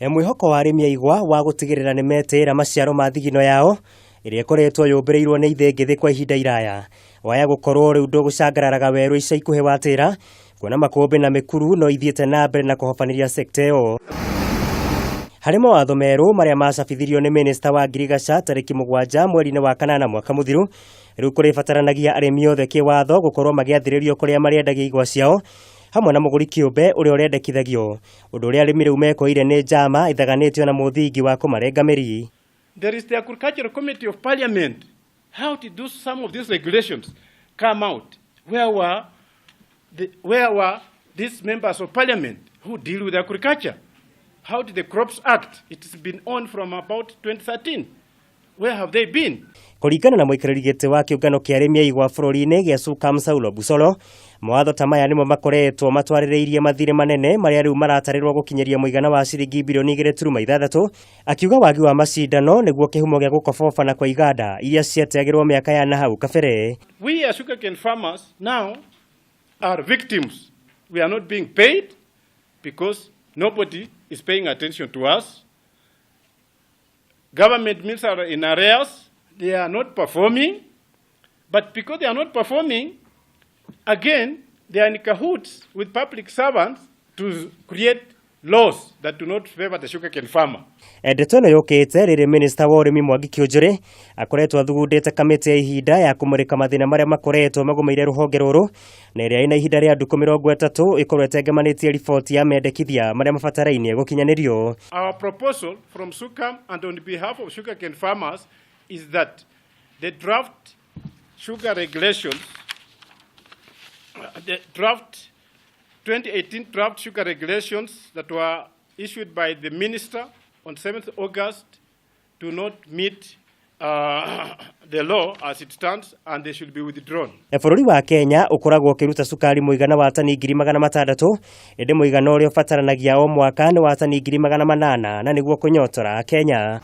Mwĩhoko wa arĩmi a igwa wa gũtigĩrĩra nĩ metĩĩra maciaro ma thigino yao ĩrĩa ĩkoretwo yũmbĩrĩirwo nĩ ithĩngĩthĩ kwa ihinda iraya waya gũkorwo rĩu ndũgũcangararaga werũ ica ikuhĩ watĩra kuona makũmbĩ na mĩkuru no ithiĩte na mbere na kũhobanĩria sekta ĩyo. Harĩ mawatho merũ marĩa macabithirio nĩ minista wa ngirigaca tarĩki 7 mweri-inĩ wa kanana mwaka mũthiru, rĩu kũrĩbataranagia arĩmi othe kĩwatho gũkorwo magĩathĩrĩrio kũrĩa marĩendagia igwa ciao hamwe na mũgũri kĩũmbe ũrĩa ũrendekithagio, ũndũ ũrĩa arĩmi rĩu mekoire nĩ njama ĩthaganĩtio na mũthingi wa kũmarenga mĩri. There is the Agricultural Committee of Parliament. How did those, some of these regulations come out? Where were these members of Parliament who deal with agriculture? How did the Crops Act? It's been on from about 2013. Where have they been? Kũringana na mũikarĩri gĩtĩ wa kĩũngano kĩa arĩmi a igwa bũrũri-inĩ gĩa Sukam Saulo Busolo, mawatho ta maya nĩmo makoretwo matwarĩrĩirie mathirĩ manene marĩa rĩu maratarĩrwo gũkinyĩria mũigana wa ciringi birioni 2.6, akiuga wagi wa macindano nĩguo kĩhumo gĩa gũkobobana kwa iganda iria ciateagĩrwo mĩaka ya nahau kabere. We as sugarcane farmers now are victims. We are not being paid because nobody is paying attention to us. Government mills are in arrears. They are not performing. But because they are not performing, again, they are in cahoots with public servants to create laws that do not favor the sugarcane farmer. Ndeto ĩno yũkĩte rĩrĩ minista wa ũrĩmi Mwangi Kiunjuri akoretwo athugundĩte kamĩtĩ ya ihinda ya kũmũrĩka mathĩna marĩa makoretwo magũmĩire rũhonge rũrũ na ĩrĩa ĩna ihinda rĩa ndukũ 30 ĩkorwo ĩtengemanĩtie riboti ya mendekithia marĩa mabatarainie gũkinyanĩrio. Our proposal from SUCAM and on behalf of sugarcane farmers is that the draft sugar regulations, the draft 2018 draft sugar regulations that were issued by the minister on 7th August do not meet the law as it stands and they should be withdrawn. Bũrũri wa Kenya ũkoragwo ũkĩruta cukari mũigana wa tani 600,000, ĩndĩ mũigana ũrĩa ũbataranagia o mwaka nĩ wa tani 800,000 na nĩguo kũnyotora Kenya.